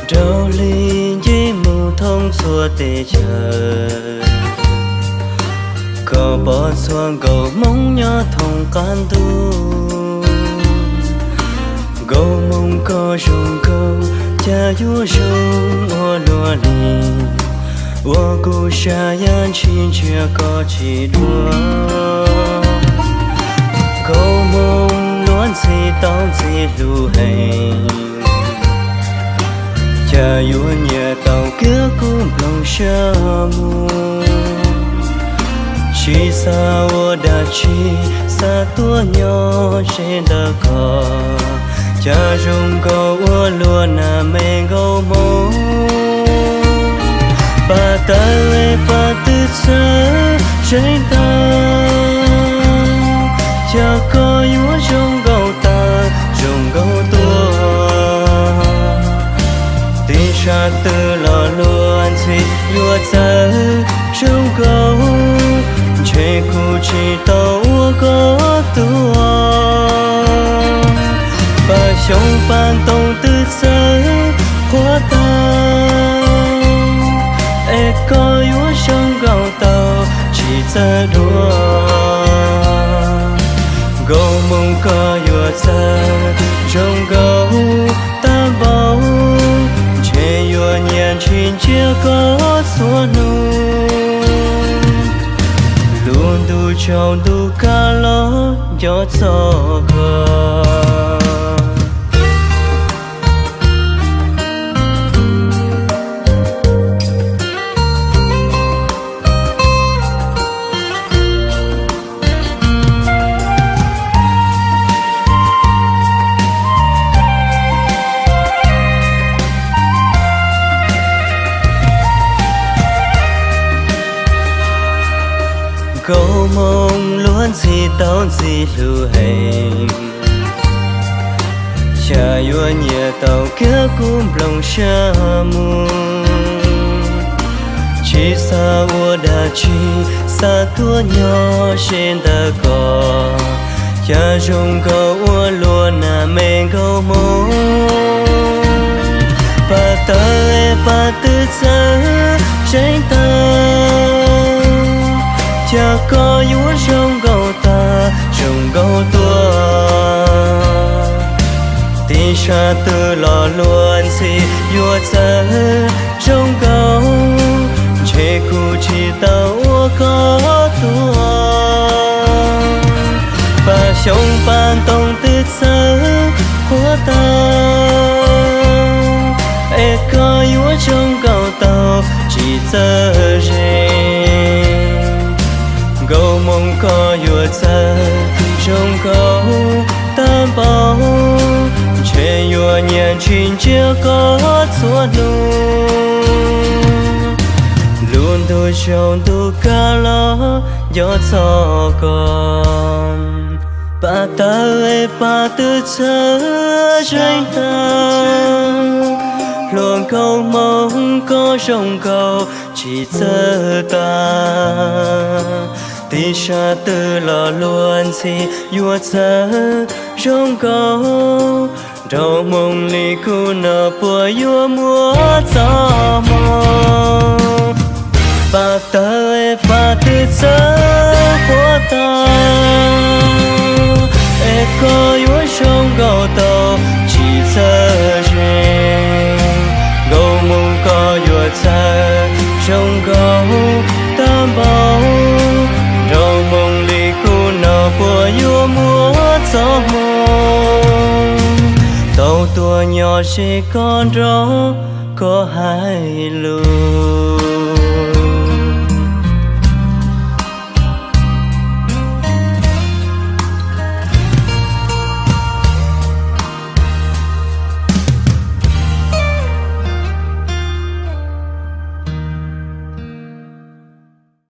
Nraug hli nce mus thoob txhua teb chaws, koj pom txhua nkauj hmoob nyob thoob qab ntuj. Nkauj hmoob koj zoo nkauj, cas yuav zoo ua luaj li, uas kuv sab yaj ntshis ntsia koj tsis dua. Nkauj hmoob luag ntxhi tau ntxim hlub heev, cas yuav nyiam tau kiag kuv nplooj siab mus. Tsis xav ua dab tsi, xav tuaj nyob ze ntawm koj, cas zoo nkauj ua luaj na me nkauj hmoob. Pab tawb es pab twb txawj zeeg tag, cas koj yuav zoo nkauj tag zoo nkauj tuaj. Tig sab twg los luag ntxhi yuav txawj zoo nkauj, ntshe kuv tsis tau ua koj tug. Pab xyoob pab ntoo twb txawj qhuav tag, es koj yuav zoo nkauj tau tsis txawj dua. Nkauj hmoob koj yuav txawj zoo nkauj tag npaum, ntshe yuav nyiam ntshis ntsia koj txhua hnub. Lub ntuj tsaus ntuj kab los nco txog koj. Nkauj hmoob luag ntxhi tau ntxim hlub heev, cas yuav nyiam tau kiag kuv nplooj siab mus. Tsis xav ua dab tsi, xav tuaj nyob ze ntawm koj, cas zoo nkauj ua luaj na me nkauj hmoob. Pab tawb es pab twb txawj zeeg tag, cas koj yuav zoo nkauj tag zoo nkauj tuaj. Tig sab twg los luag ntxhi yuav txawj zoo nkauj, ntshe kuv tsis tau ua koj tug. Pab xyoob pab ntoo twb txawj qhuav tag, es koj yuav zoo nkauj tau tsis txawj zeeg. Nkauj hmoob koj yuav txawj zoo nkauj tag npaum, ntshe yuav nyiam ntshis ntsia koj txhua hnub. Lub ntuj tsaus ntuj kab los nco txog koj. Pab tawb es pab twb txawj zeeg tag, hluas nkauj hmoob koj zoo nkauj tsis txawj tag. Tig sab twg los luag ntxhi yuav txawj zoo nkauj, nraug hmoob li kuv no puas yuav muaj txoj hmoo. Pab tawb es pab twb txawj qhuav tag, es koj yuav zoo nkauj tau tsis txawj zeeg. Nkauj hmoob koj yuav txawj zoo nkauj tag npaum, nraug hmoob li kuv no puas yuav muaj txoj hmoo. Tau tuaj nyob ze koj nrog koj hais lus.